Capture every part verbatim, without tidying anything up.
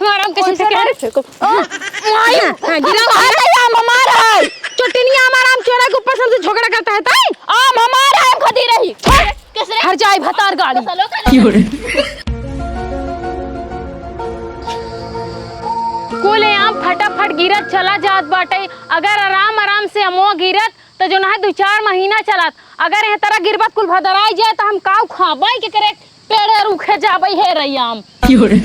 आराम कैसे फेंके? अरे फेंको। ओ, माई, हाँ, हाँ, गिरा हम कहा था, आम हमार है। चोटिनिया हमार आम चोरा के ऊपर से हमसे झगड़ा करता है, ताई? आम हमार है, हम खदी रही। छोड़, किस रे? हर जाए भतार गाड़ी। चलो, चलो। की हो रे? कुल आम फटाफट गिरत चला जात बाटे। अगर आराम आराम से अमवा गिरत, त जौन है दू चार महीना चलत। अगर एह तरह गिरबत कुल भदराई जाए, त हम काऊ खाबई के करे? पेड़े रूखे जाबे हे रैयाम। की हो रे?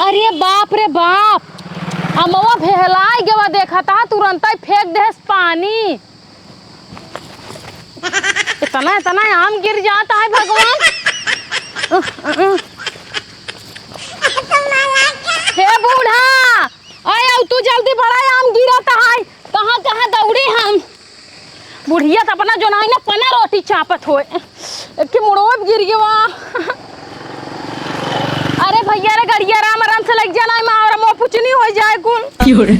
अरे बाप रे बाप, अमवा भेहलाई गवा, देखा ता तुरंतई फेंक देहस पानी। इतना, इतना आम गिर जाता है भगवान। हे बूढ़ा, आय, आउ तू जल्दी बढ़ा, आम गिरत है। कहाँ, कहाँ दौड़ी हम? बुढ़िया त अपना जोन है ना पना रोटी चापत होए। एक के मुड़वा गिर गवा। अरे भैया रे, गड़िया आराम, आराम से लग जाना है, माँ और मो पुचनी हो जाए कुल। की हो रे?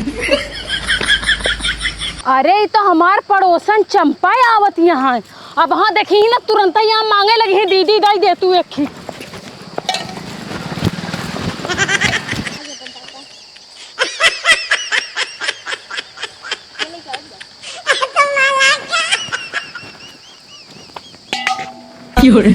अरे, ई तो हमार पड़ोसन चंपा आवत यहाँ। अब हाँ देखी ही ना, तुरंत ही यहाँ मांगे लगी है, "दीदी, दई दे तू एक ही।" की हो रे?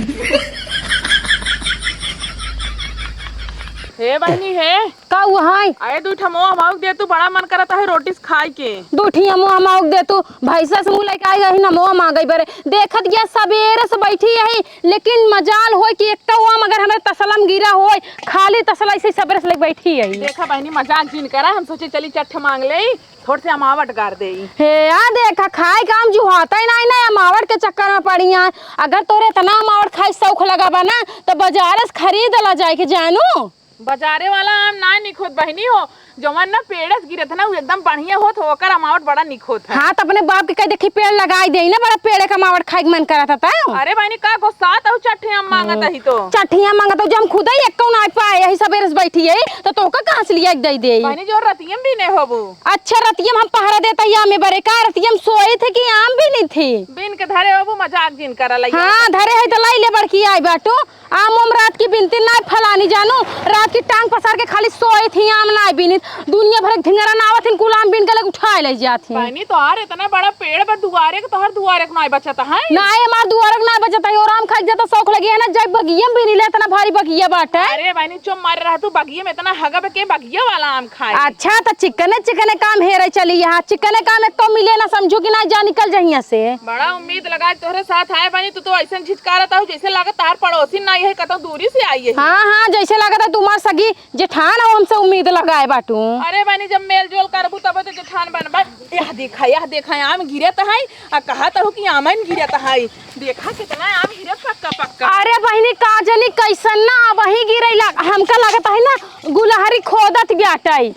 हे बहिनी, हे। का हुआ है? अरे, दू ठा मोआ माउक दे तू, बड़ा मन करत है रोटी से खाए के। दू ठिया मोआ माउक दे तू, भैंसा से मुँह लेके आई रही ना, मोआ मांगई बरे। देखत गया सबेरे से बैठी यही, लेकिन मजाल होय कि एक्का हुआ मगर हमरे तसला में गिरा होय, खाली तसला ऐसे सबेरे से लेके बैठी यही। देखा बहिनी, मजाक जिन करा, हम सोचे चली चट्ठ मांग ले, थोड़ से अमावट गार देई। हे, आ देखा, खाए काम जुहाता ही नाही ना, अमावट के चक्कर में पड़ी हैं। अगर तोरे इतना अमावट खाए शौक लगा बा ना, तो बाजारे से खरीद ला जाए के जानू। बाजारे वाला आम ना निक होत बहिनी हो, जवन ना पेड़े से गिरत ना, उ एकदम बढ़िया होत हो, ओकर अमावट बड़ा निक होत है। हाँ, तो अपने बाप के कह देखी पेड़ लगाई देई ना, बड़ा पेड़े का अमावट खाए के मन करत था। अरे बहिनी, का गुस्सात हो, चट्ठिया मांगत हम्म। ही तो। चट्ठिया मांगत हो, जो हम खुद ही एक्को ना पाए, यही सबेरे से बैठी है, तो तोका कहाँ से लिया के दे दे? बहिनी, जो रतिया में बीने होबू। अच्छा, रतिया में हम पहरा देता ही आमे बरे का? रतिया में सोई थे कि आम बीनी थी? बीन के धरे होबू, मजाक जिन करा लइया। हाँ, धरे है तो लाई ले बड़की आई बाटू। आम उम रात की बीनती ना फलानी जानू, रात की टांग पसार के खाली सोई थी, आम ना बीनी। दुनिया भर के ढिंगरा ना आवत हिन, कुल आम बीन के लग उठाए ले जात हिन। बहिनी, तोहार इतना बड़ा पेड़ बा दुआरे के, तोहार दुआरे के ना बचत है? ना, ये हमार दुआरे के ना बचत है। और आम खाए के ज्यादा शौक लगी है ना, जब बगिया में बीनी ले, इतना भारी बगिया बाटे। अरे बहिनी, चुप मारे रह तू, बगिया में इतना हगब के बगिया वाला आम खाए। अच्छा, त चिकने चिकने काम हेरे चली यहाँ, चिकने काम एको मिले ना, समझू कि ना, जा निकल जहिया से। बड़ा उम्मीद लगा तोहरे साथ आए बानी, तू तो ऐसे झिझकारत आऊ जैसे लागत तार पड़ोसी ना आई है, कतौ दूरी से आई है। हाँ, हाँ, जैसे लागत है तुम्हार सगी जेठान हो, हमसे उम्मीद लगाए बाटू। अरे बानी, जब मेल जोल करबू तब तो जेठान बनबा। यह देखा, यह देखा, आम गिरत है, आ कहा तहु कि आमन गिरत है। देखा कितना आम गिरत पक्का पक्का। अरे बहिनी, का जनी कैसन ना अबही गिरैला, हमका लागत है ना गुलहरी खोदत बाटै।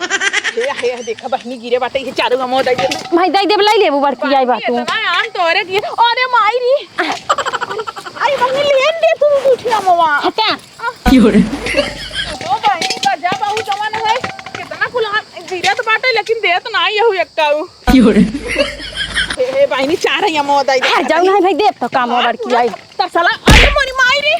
हे, हे, देखा बहिनी गिरे बाटै, ये चारों अमवा दे दे। भाई दे देब, लै लेबू बड़की आई बाटू। इतना आम तोरे गिरे, अरे माई रे। अरे बहिनी लेन दे तू उठिया मवा। हटा। की हो रे? तो बहिनी का जा बाहू जवान है, कितना कुल आम गिरत बाटै लेकिन देत ना यहू एक्काऊ। की हो रे? हे, हे, बहिनी, चार है, अमवा दे दे। हट जाऊ ना भाई, देब तो काम बड़की आई। तसला, अरे मोरी माई रे।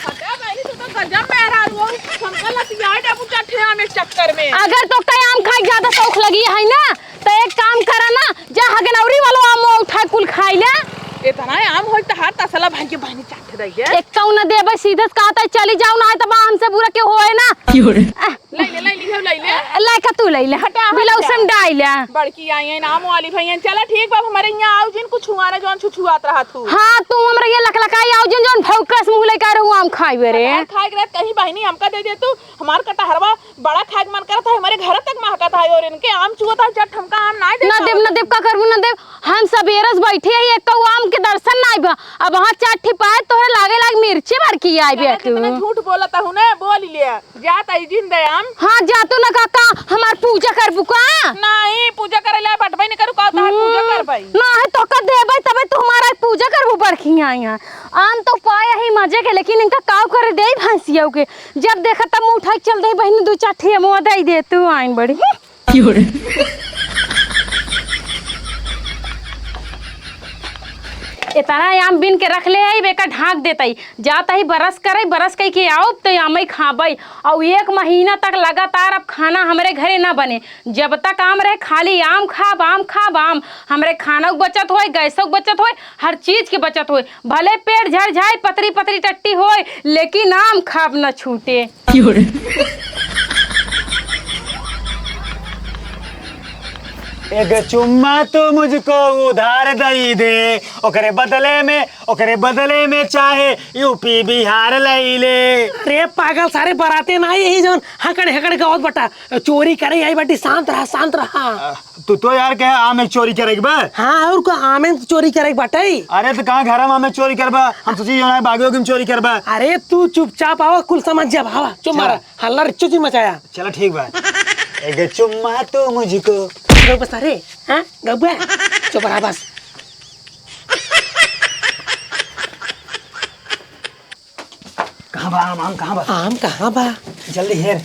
हटा बहिनी, तू तो गजब मेहरारू हो। हमका लतिया डबू चट्ठे आम एक चक्कर में। अगर तोका आम खाए ज्यादा शौक लगी है ना, तो एक काम करा ना, जा हगनौरी वालो आम उठा कुल खाई ले। इतना आम होई तो हर तसला भाई के बहिनी चट्ठे दे दे। एक्काऊ न देबे, सीधे से कहत है, "चली जाऊ ना, तो बा हमसे बुरा के होए ना।" की हो रे? आ, लै ले, लै ले, लै ले। लै का तू लै ले। हटा, हट बिलाउसन जा। डाई ले। बड़की आई है नाम वाली भैया। चला ठीक बा, हमरे यहाँ आऊ जिन कुछ हुआ ना, जौन छुछुआत रहा तू। हाँ, तू हमरे यहाँ लकलकाई आऊ जिन, जौन भौकस मुँह लेकर रहू आम खाई बेरे। कटहर खाए के रहत कहीं बहिनी हमका दे दे तू। हमार कटहरवा बड़ा खाए के मन करत है, हमरे घर तक महकत है और इनके आम चुअत है, जट हमका आम ना दे ना देब, ना देब, का करबू ना देब। हम सबेरे से बैठे ही, एक्काऊ आम के दर्शन ना आइबा। अब हाँ चार ठे पाए तोहरे लागे लाग मिर्ची बड़की आई चला, बेटू। जितना झूठ बोलत हूँ ना, बोल ले। जात आई जिन दे आम। हाँ, जा तू ना काका, हमार पूजा करबू का? नहीं, पूजा करे ला बटबे नहीं करू का, तहार पूजा हम्म, करबे। ना है तो का देबे, तबे तू हमारा पूजा करबू बड़की आई यहाँ। आम तो पाए ही मजे के, लेकिन इनका काव करे दे भैंसिया के। जब देखा तब मुँह उठा के चल दे बहिनी, दू चार ठे अमवा दे दे तू आइन बड़ी। की हो रे? इतना आम बीन के रख ले हई, बेका ढाँक देतई। जात ही बरस करई, बरस कई के आउब त आमई खाबई। अउ एक महीना तक लगातार अब खाना हमरे घरे ना बने। जब तक आम रहे, खाली आम खाब, आम खाब, आम। हमरे खानउ के बचत होए, गैसउ के बचत होए, हर चीज के बचत होए। भले पेट झर जाए, पतरी पतरी टट्टी होए, लेकिन आम खाब न छूटे। एक चुम्मा तू मुझको उधार दई दे, ओकरे बदले में, ओकरे बदले में चाहे यूपी बिहार लई ले। अरे पागल, सारे बराते ना आई, यही जौन हकड़ हकड़ गावत बटा, चोरी करे आई बाटी, शांत रहा, शांत रहा। तू तो यार कहे आम एक चोरी करे के बा? हाँ, और का आमे चोरी करे के बाटे? अरे तो कहाँ घर में आमे चोरी करबा? हम सोची जो ना बागी ओगी में चोरी करबा। अरे तू चुपचाप आवा, कुल समझ जाब, आवा, चुप चला। मारा, हल्ला रे चुची मचाया। चला ठीक बा। एक चुम्मा तो मुझको। गौ बस रे, हाँ, गौ बा। चुप रहा बस। कहाँ बा आम, आम कहाँ बा? आम कहाँ बा? जल्दी हेर।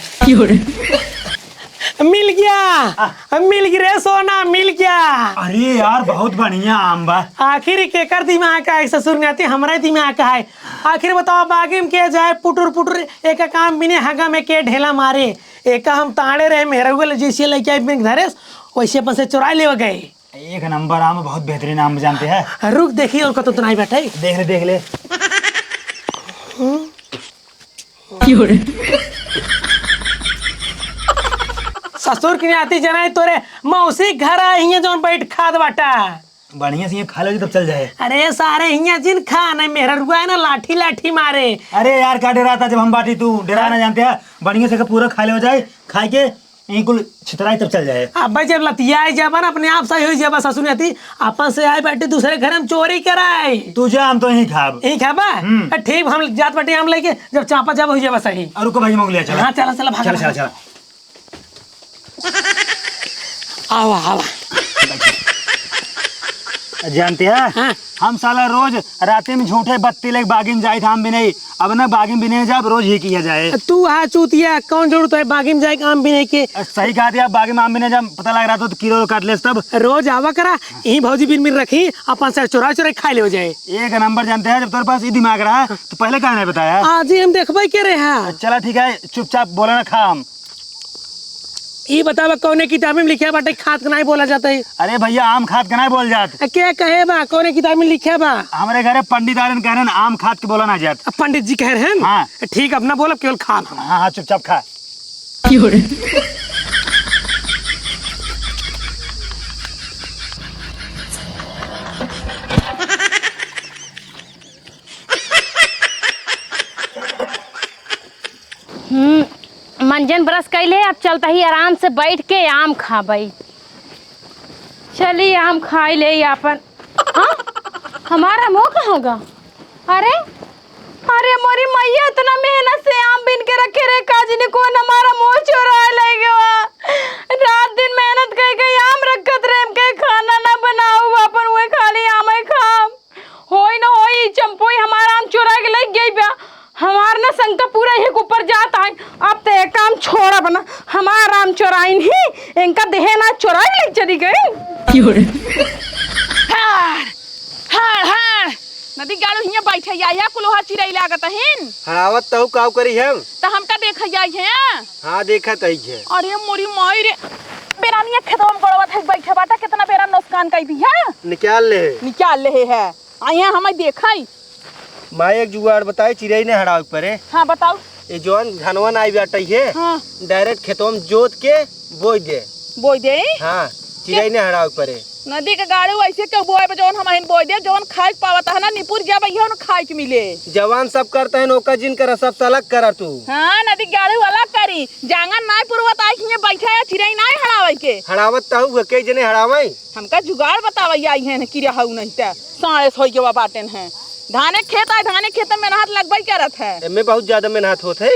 मिल गया, आ। मिल गया रे सोना, मिल गया। अरे यार, बहुत बढ़िया आम बा। आखिर केकर दिमाग का है ससुर नाती, हमरा दिमाग का है। आखिर बताओ, बागी में के जाए पुटुर पुटुर, एक काम बिने हगा में के ढेला मारे। एक हम ताड़े रहे मेहरुआ ले, जैसे लेके आई बिन धरेस, वैसे अपन से चुरा लेवा गए। एक नंबर आम, बहुत बेहतरीन आम जानते हैं। रुक देखी और कतो तो नहीं बैठे। देख ले, देख ले। हम्म। ससुर की नाती जनाई तोरे मौसी घर आई हियां जौन बैठ खात बाटा। बढ़िया से ये खा ले तब चल जाए। अरे सारे हियां जिन खा, नहीं मेहरुआ है ना लाठी लाठी मारे। अरे यार, का डराता जब हम बाटी, तू डरा ना जानते हैं। बढ़िया से पूरा खा ले हो जाए, खाए के यहीं कुल छितराई तब चल जाए। अबे जब लतियाए जाबा ना, अपने आप सही हो जाबा ससुर नाती। अपन से आए बैठे दूसरे घर में चोरी कराए। तू जा, हम तो यहीं खाब। यहीं खाबा? हम्म। ए, ठीक, हम जात बाटे आम लेके, जब चापा जाबा हो जाबा सही। और रुको भाई, मोगलिया चला। हाँ, चला, चला, भागा, चला, चला, भागा। चला। आवा, आवा। जानते हैं? हाँ। हम साला रोज राते में झूठे बत्ती लेके बागी में जाइत हम भी नहीं। अब ना बागी में भी नहीं जाब, रोज ही किया जाए। तू आ चूतिया, कौन जरूरत है बागी में जाए के आम बिने के? अ, सही कहा दिया, बागी में आम बिने जाब, पता लग रहा था तो कीड़ो काट लेस तब। रोज आवा करा, यहीं भौजी बिन बिन रखी, अपन से चुरा चुरा खा ले हो जाए। एक नंबर जानते हैं, जब तोरे पास ये दिमाग रहा तो पहले काहे नहीं बताया? आज ही हम देखबे के रहे हैं। चला ठीक है, चुपचाप बोला ना खा हम। ई बतावा कौने किताब में लिखा बाटे खात के नाई बोला जाता है? अरे भैया, आम खात के नाई बोल जात। आ, के कहे बा कौने किताब में लिखा बा? हमरे घरे पंडित आ रहन, कह रहन आम खात के बोला ना जात। अब पंडित जी कह रहन? हाँ। ठीक, अब ना बोलब, केवल खा ला। हाँ, हाँ, चुपचाप खा। हम्म, मंजन brush कइले, अब चलता ही आराम से बैठ के आम खाबई। चली आम खाई ले आपन। हाँ? हमारा मुँह कहाँ गा? अरे, अरे मोरी मैया, इतना मेहनत से आम बीन के रखे रहे, काजनी कौन हमारा मुँह चुरा ले गवा। रात दिन मेहनत कइ कइ आम रखत रहे, हमके खाना ना बनाऊ, आपन उहे खाली आमे खाम। होई न होई, ई चंपोई हमार आम चोरा के लइ गई बा। हमार न शंका पूरा एक ऊपर जात है। अब ते एक काम छोड़ब न, हमार आम चोराइन ही, इनका देहे ना चोरा के लइ चली गई। हाड़, हाड़, हाड़। नदी गाड़ू हियां बैठे या, या कुलोहर चिरई लागत हिन। हड़ावत तहु काउ करी हम? त हमका देख जाई है। हाँ, देखत ही है। अरे मोरी माई रे, बेरानिया खेतवा में गड़वा धइक बैठे बाटा, कितना बेरा नुकसान कई दिया। निकाल ले। निकाल ले है। आ यहाँ हमें देखाई। माई एक जुगाड़ बताई, चिरई ने हड़ावे के परे। हाँ, बताओ। ये जौन धनवा नाई बाटई है, हाँ। Direct खेतवा में जोत के बोई दे। बोई दे? हाँ, चिरई ने हड़ावे के परे। नदी के गाड़ू ऐसे क्यों बोए बे, जौन हम अहिन बोई दे, जौन खाए के पावत है ना, निपुर जाबे, इहो न खाए के मिले। जवान सब करत है, ओका जिन करा, सब सलग करा तू। हाँ, नदी के गाड़ू वाला करी, जांगन नाई पुरवत आई, हियां बैठे है, चिरई नाई हड़ावे के। हड़ावत तहु, कई जने हड़ावे। हमका जुगाड़ बतावा, आई है न, किरा हऊ नहीं त, साढ़े सोई के बाटेन है। धाने खेत आए, धाने खेत में मेहनत लगबई करत है। एमे बहुत ज्यादा मेहनत होत है।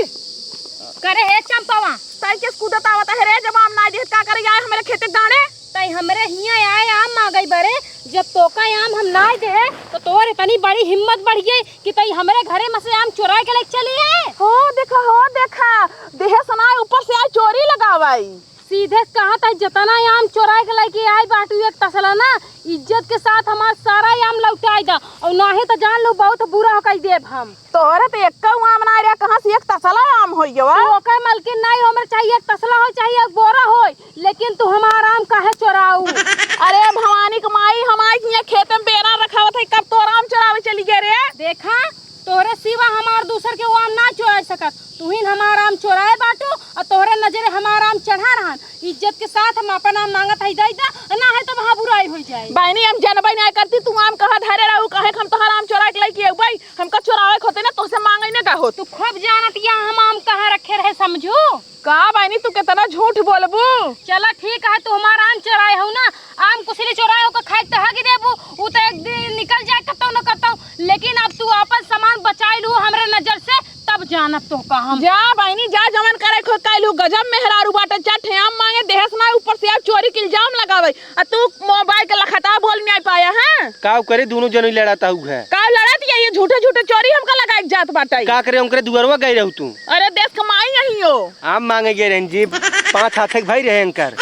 करे हे चंपवा, तई के कूदत आवत है रे, जब आम नाई देत का करे आए हमरे खेते दाने? तई हमरे हियां आए आम मांगई बरे, जब तोका आम हम नाई देहे, तो तोर इतनी बड़ी हिम्मत बढ़ गई कि तई हमरे घरे में से आम चुराए के लेके चली आए। हो देखा, हो देखा, देहे सनाए ऊपर से आए चोरी लगावाई। सीधे कहत है, जतना आम चोराइ के लइके आइ बाटू एक तसला ना, इज्जत के साथ हमार सारा आम लौटाइ दा, अउर नाहीं त जान लू बहुत बुरा हो कइ देब हम। तोहरे त एक्कउ आम नाहीं रहे, कहाँ से एक तसला आम होइ गवा? तू ओकर मलकिन नाहीं हो, हमरे चाहे एक तसला होइ, चाहे एक बोरा होइ, लेकिन तू हमार आम काहे चोराऊ? अरे भवानी क माई, हमार हियाँ खेते में बेरा रखावत है, कब तोर आम चोरावे चली गए रे? देखा, तोहरे सिवा हमार दूसर के आम ना चोराइ सकत, तुहिन हमार आम चोराए बाटू अउर तोहरे नजरे हमार आम चढ़ा रहन। इज्जत के साथ हम आपन आम माँगत हई, दइ दा, नाहीं त वहाँ बुराई होइ जाए। बहिनी, हम जनबइ नाहीं करती, तू आम कहाँ धरे रहू, काहे क हम तोहार आम चोराइ के लइके अउबइ? हमका चोरावे क होते ना, तोहसे माँगइ ना का होत। तू खूब जानत या हम आम कहाँ रखे रहे, समझू। का बहिनी, तू केतना झूठ बोलबू? चला ठीक है, तू हमार आम चोराए हऊ ना, आम कुसली चोराए होकर खाए त हगी देबू, उ त एक दिन निकल जाए कतौ न कतौ, लेकिन अब तू आपन सामान बचाइ लू हमरे नजर से, तब जानब तोहका हम। जा बहिनी जा, जवन करे खो कइ लू, गजब मेहरारू बाटे, चार ठे आम माँगे देहस ना, ऊपर से अब चोरी के इल्जाम लगावे, आ तू मोबाइल के लखता बोल में आइ पाया है। काउ करे दुनो जनी लड़त हऊ है? काउ लड़त या, ये झूठे झूठे चोरी हमका लगाइ के जात बाटे। का करे उनकरे दुअरवा गइ रहू तू? अरे देस क माई यही हो। आम माँगे गए रहन जी, पाँच हाथे क भाई रहे एंकर।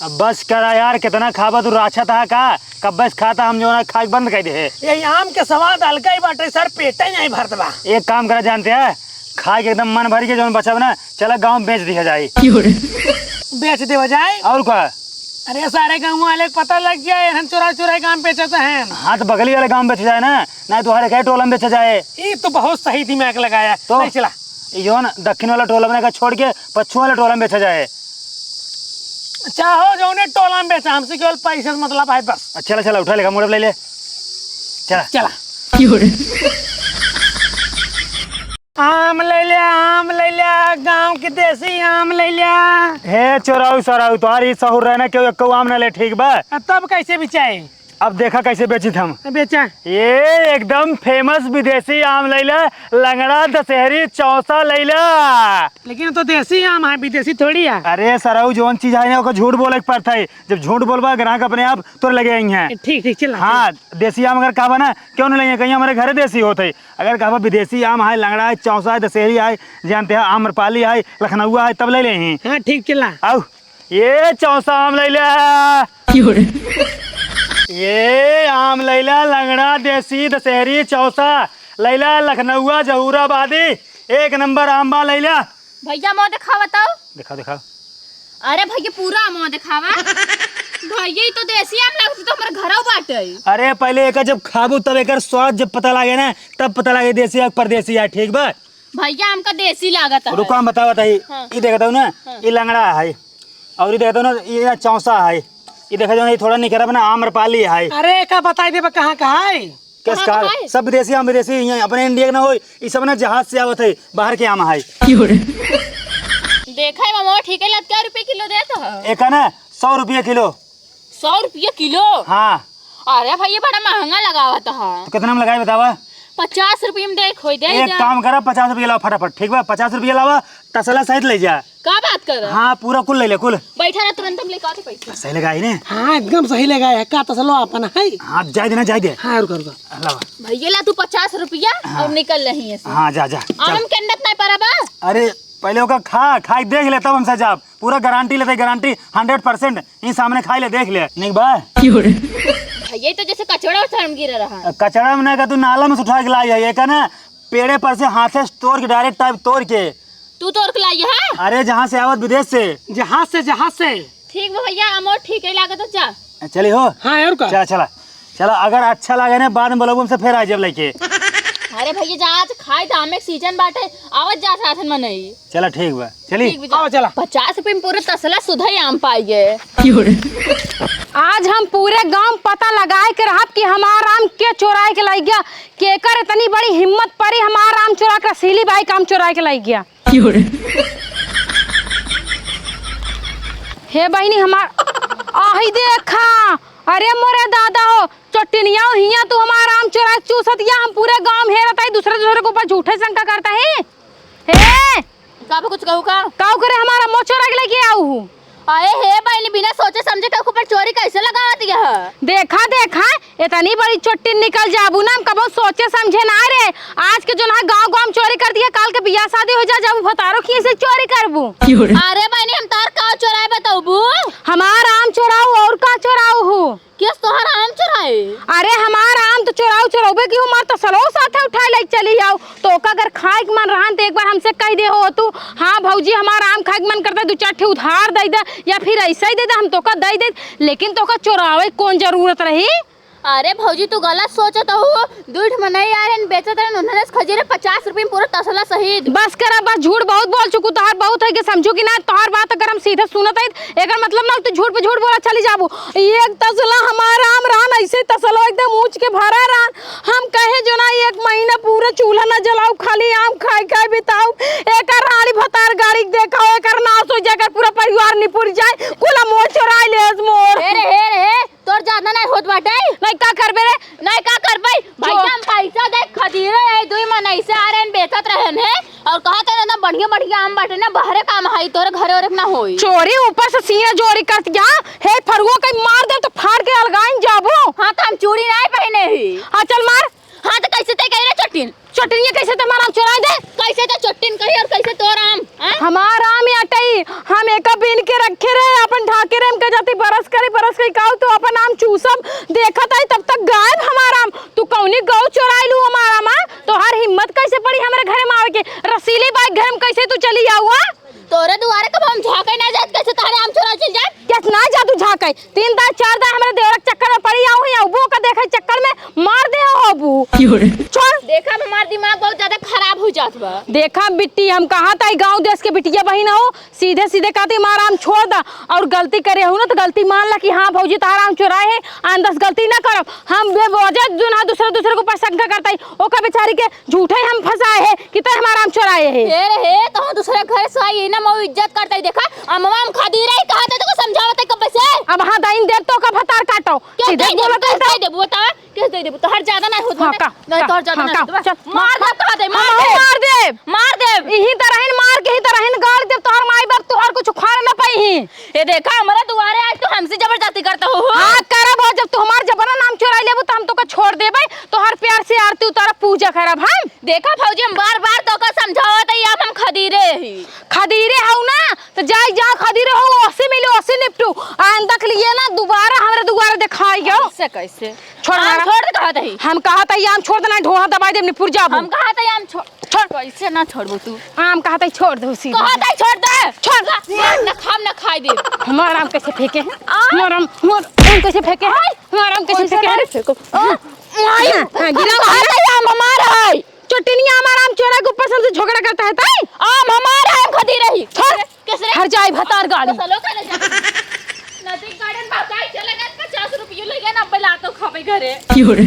अब बस करा यार, केतना खाबा तू, राछत हा का? कब्बे से खाता हम जौन है खाइक बंद कइ देहे। यही आम के सवाद अलगइ बाटे सर, पेटे नाहीं भरत बा। एक काम करा जानते हैं, खाइक एकदम मन भरि के जौन बचब ना, चला गाँव में बेच दिहा जाए। बेच देवा जाए? अउर का? अरे सारे गाँव वाले क पता लग जाए, एहन चोरा चोरा के आम बेचत हैं। हाँ, त बगली वाले गाँव में बेचा जाए ना, नाहीं तोहरे के टोला में बेचा जाए। ई तो बहुत सही दिमाग लगाया। तो? ले चला। ई जौन दक्षिण वाला टोला बना के छोड़ के पच्छिम वाला टोला में बेचा जाए। चाहो जौने टोला में बेचा, हमसे केवल पैसे से मतलब है बस। अच्छा, चला, चला, उठा लेगा, मोड़ ले ले। चला। चला। आम लइ ल्या, आम लइ ल्या, गाँव के देसी आम लइ ल्या। हे चोराऊ, सोराऊ, तोहार ई सहूर रहे ना, केहू एक्को आम ना ले, ठीक बा? आ, तब कैसे बिचाई? अब देखा कैसे बेचित हम। बेचा। ये एकदम famous विदेशी आम लइ ल्या, लंगड़ा, दशहरी, चौसा लइ ल्या। लेकिन वो तो देसी आम है, विदेशी थोड़ी है। अरे सोराऊ, जौन चीज है ना, ओकर झूठ बोले के पड़त है। जब झूठ बोलबा, ग्राहक अपने आप तोरे लगे अइहें। ठीक, ठीक, चला, हाँ, चला। देसी आम अगर कहबा ना, क्यों न लइहें, कहीं हमरे घरे देसी होत है। अगर कहबा विदेशी आम है, लंगड़ा है, चौसा है, दशहरी है, जानते हैं, आम्रपाली है, लखनऊआ है, तब लइ लेहीं। हाँ, ठीक, चला। आउ, ये चौसा आम लइ ल्या। क्यों रे? ये आम लइ ल्या, लंगड़ा, देसी, दशहरी, चौसा लइ ल्या, लखनऊआ, जहूराबादी, एक नंबर आम बा, लइ ल्या। भइया, मुँह देखावा तो। देखाओ, देखाओ। अरे भइया, पूरा मुँह देखावा। भइया, ई तो देसी आम लागत, तो हमरे घरौ बाटे। अरे, पहिले एकर जब खाबू, तब एकर स्वाद जब पता लागे ना, तब पता लागे देसी आ परदेसी आ, ठीक बा? भइया, हमका देसी लागत है। रुको, हम बतावत हई। हाँ। ई देखत हऊ ना, हाँ। ई लंगड़ा है, अउर ई देखत हऊ ना, ई ना चौसा है, ई देखत हऊ ना, ई थोड़ा निकरब ना, आम्रपाली है। अरे, का बताई देबा, कहाँ का है? कहाँ का है? सब विदेशी आम, विदेशी, यहाँ अपने इंडिया के ना होई, ई सब ना जहाज से आवत है, बाहर के आम है। देखा है मामा, ठीक है, लत क्या रुपये किलो देत हो? एका ना सौ रुपये किलो। सौ रुपये किलो? हाँ। अरे भइया, बड़ा महँगा लगावत ह। तो कितना में लगाई बतावा? पचास रुपये में दे, खोई दे एक जा। काम करा, पचास रुपये लावा फटाफट, ठीक बा? पचास रुपये लावा, तसला सहित लइ जा। का बात कर रहा? हाँ, पूरा कुल लइ ले, कुल। बैठा रह, तुरंत हम लेके आते पैसे। सही लगाई ने? हाँ, एकदम सही लगाया है। का तसलो आपन है? हाँ, जाए दे ना, जाए दे। हाँ, रुका, रुका। लावा। भइया ला तू पचास रुपया हाँ। अउर निकल रही है। हाँ, जा, जा, चल। आम के अंडत नहीं परा बा? अरे, पहिले ओका खा, खाई देख ले, तब हमसे जाब। पूरा गारंटी लेते, गारंटी हंड्रेड परसेंट। ई सामने खाई ले, देख ले, निक बा? भइया, ई तो जैसे कचड़ा उचड़ा में गिरा रहा। कचड़ा में ना का, तू नाला में से उठा के लाई है, ये का ना, पेड़े पर से हाथे से तोड़ के, डायरेक्ट टाइप तोड़ के। तू तोड़ के लाई है? अरे, जहाँ से आवत, विदेश से। जहाज से, जहाज से। ठीक बा भइया, अमोर ठीक है लागत, जा। चली हो? हाँ, अउर का? चला, चला। चला, अगर अच्छा लागे ना, बाद में बोलबू हमसे, फिर आ जाब लइके। अरे भइया, जा, आज खाए त आमे के सीजन बाटे, आवत जा साथन में नहीं। चला, ठीक बा, चली। ठीक बा, जा। आओ, चला। पचास रुपये में पूरे तसला सुधई आम पाई गए। आज हम पूरे गाँव में पता लगाए के रहब कि हमार आम के चोराए के लाइ गया, केकर इतनी बड़ी हिम्मत परी हमार आम चोरा के, रसीली बाई के आम चोराए के लाइ गया। हे बहिनी हमार, आही देखा, अरे मोरे दादा हो, चोटिनिया हिया तू हमार आम चोरा के चूसत या, हम पूरे गाँव में हेरत आई, दूसरे दूसरे के ऊपर झूठे शंका करता है। हे! का बा, कुछ कहू का? काऊ करे हमार आम चोरा के लेके आऊ हूँ? अरे हे बहिनी, बिना सोचे समझे के ऊपर चोरी कैसे लगावत यह? देखा, देखा, इतनी बड़ी चोट्टी निकल जाबू ना, हम कबो सोचे समझे ना रे। आज के जो ना गाँव गाँव में चोरी कर दिया, काल के बियाह शादी हो जा, जब भतारो खिए से चोरी करबू। अरे बहिनी, हम तोहार का चोराए बतौबू? हमार आम चोराऊ और का चोराऊ हो? केस तोहार आम चोराए? अरे हमार आम तो चोराऊ चोरौबे की हो, हमार तसलो साथे उठाए ले चली आओ। तो ओका अगर खाए के मन रहन तो एक बार हमसे कह दे हो तू, "हाँ भौजी, हमार आम खाए के मन करता, दू चार ठे उधार दे दे या फिर ऐसे ही दे दे, हम तोका दे दे।" लेकिन तोका चोरावे के कौन जरूरत रही? अरे भौजी, तू गलत सोचत हो। दुइ ठे मनई आ रहन, बेचत रहन, उन्होंने खजीरे पचास रुपये में पूरा तसला सहित। बस करा, बस झूठ बहुत बोल चुकू, तोहार बहुत है कि समझू कि ना, तोहार बात अगर हम सीधे सुनत है, एकर मतलब ना तू झूठ पे झूठ बोला चली जाबू। एक तसला हमार आम रहन, ऐसे तसलो एकदम ऊंच के भरा रहन। हम कहे जो ना एक महीना पूरा चूल्हा ना जलाऊ, खाली आम खाए खाए बिताऊ। एकर रानी भतार गाड़ी के देखाओ, एकर नाश हो जाए, एकर पूरा परिवार निपुर जाए, कुल मोर चोराई लेस मोर। हे रे, हे रे, हे। तोर ज्यादा नहीं होत बाटे। नहीं का करबे रे? नहीं का करबे? भैया, हम पैसा दे खदीरे है, दुई मन ऐसे आ रहन, बेचत रहन है और कहत है ना, बढ़िया बढ़िया आम बाटे ना, बहरे काम है, तोरे घरे ओरे ना होई। चोरी ऊपर से सीना जोरी करत जा, हे फरुओ कहीं मार दे तो फाड़ के अलगाइन जाबो। हाँ, तो हम चूड़ी नहीं पहने ही। हाँ, चल मार। हाँ, तो कैसे ते कह रहे चट्टिन? चोटिनिया कैसे ते हमार आम चोराई दे? कैसे ते चोटिन कही और कैसे तोर आम, हाँ? हमार आम ही अटई, हम एका बीन के रखे रहे, अपन ढाके रहे, हम कह जाती बरस करे, बरस करे काऊ तो अपन आम चूसब, देखत आई तब तक गायब हमार आम। तू कौनी गौ चोराई लू हमार आम, हाँ? तोहार हिम्मत कैसे पड़ी हमरे घरे में आवे के? रसीली बाई घर में कैसे तू चली आऊ, हाँ? तोरे दुआरे कब हम झांके ना जात, कैसे तारे आम चोरा चल जात? कैसे ना जा तू झांके? तीन दाई, चार दाई हमरे देवरा के चक्कर में पड़ी आऊ ही, अउबो का देखे चक्कर में मार दे हो अबू। क्यों रे? छोड़। देखा, अब हमार दिमाग बहुत ज्यादा खराब हो जात बा। देखा बिट्टी, हम कहा था गाँव देश के बिटिया बहिन हो, सीधे सीधे कहती हमार आम छोड़ दा, और गलती करे हो ना तो गलती मान ला कि हाँ भौजी तहार आम चोराए है, आइंदा से गलती ना करब। हम बेवजह जो ना दूसरे दूसरे के ऊपर शंका करता ही, ओका बेचारी के झूठे हम फंसाए है कि तै हमार आम चोराए है। हे रे हे, तो दूसरे घर से आई ना, मऊ इज्जत करता ही। देखा, अमवा हम खदीरे ही कहा था, तो समझावत है कब से। अब हाँ दाइन देव तो का भतार काटो। के सीधे दे देबू, बोलत है के तो। दे देबू, बतावा, के दे देबू? तोहर ज्यादा नहीं होत हाँ, बाटे। का, नहीं, का, तोहर ज्यादा हाँ, नहीं का, होत बा। चल, मार दे, कहा दे, मार हाँ, दे। मार दे। मार दे। यही तरह ही मार के ही तरह ही गाड़ दे, तोहर माई बाप तोहर कुछ उखाड़ न पाई ही। ये देखा, हमारे दुआरे आज तू हमसे जबरदस्ती करता हो, हो। हाँ, करब हो, जब तू हमार जबरन आम चोराई लेबू, तो हम तोका छोड़ देबे, तोहर प्यार से आरती उतारब, पूजा करब हम। देखा भौजी, हम बार-बार तोका समझावत हई, अब हम खदीरे ही। खदीरे हऊ ना, तो जाई जा खदीरे हो, ओसी मिली, ओसी निपटू। आइंदा के लिए ना दोबारा हमरे दुआरे देखाई गयो। कैसे, कैसे? छोड़ आम हमारा। छोड़ दे कहत हई। हम कहत हई आम छोड़ दे, ना ढोढ़ा दबाई देब, निपुर जाबू। हम कहत हई आम छोड़। छोड़। कैसे ना छोड़बू तू? आम कहत हई छोड़ दे उसी। कहत हई छोड़ दे। छोड़। मार ना खाम ना खाई दे। हमार आम कैसे फेंके हैं? आ? हमार आम, हमार आम कैसे फेंके हैं? हमार आम कैसे कैसे फेंके ना हैं? फेंको? आ? माई, हाँ, हाँ, गिरा हम कहत हई आम हमार है। चोटिनिया हमार आम चोरा के ऊपर से हमसे झगड़ा करता है, ताई? आम हमार है, हम खदीरे ही। छोड़। कैसे रे? हर जाई भतार गाड़ी। तो चलो, चले जा। नदी गार्डन भाव का चले गए, पचास रुपये ले गए, नब्बे लातो खाबे घरे। क्यों रे?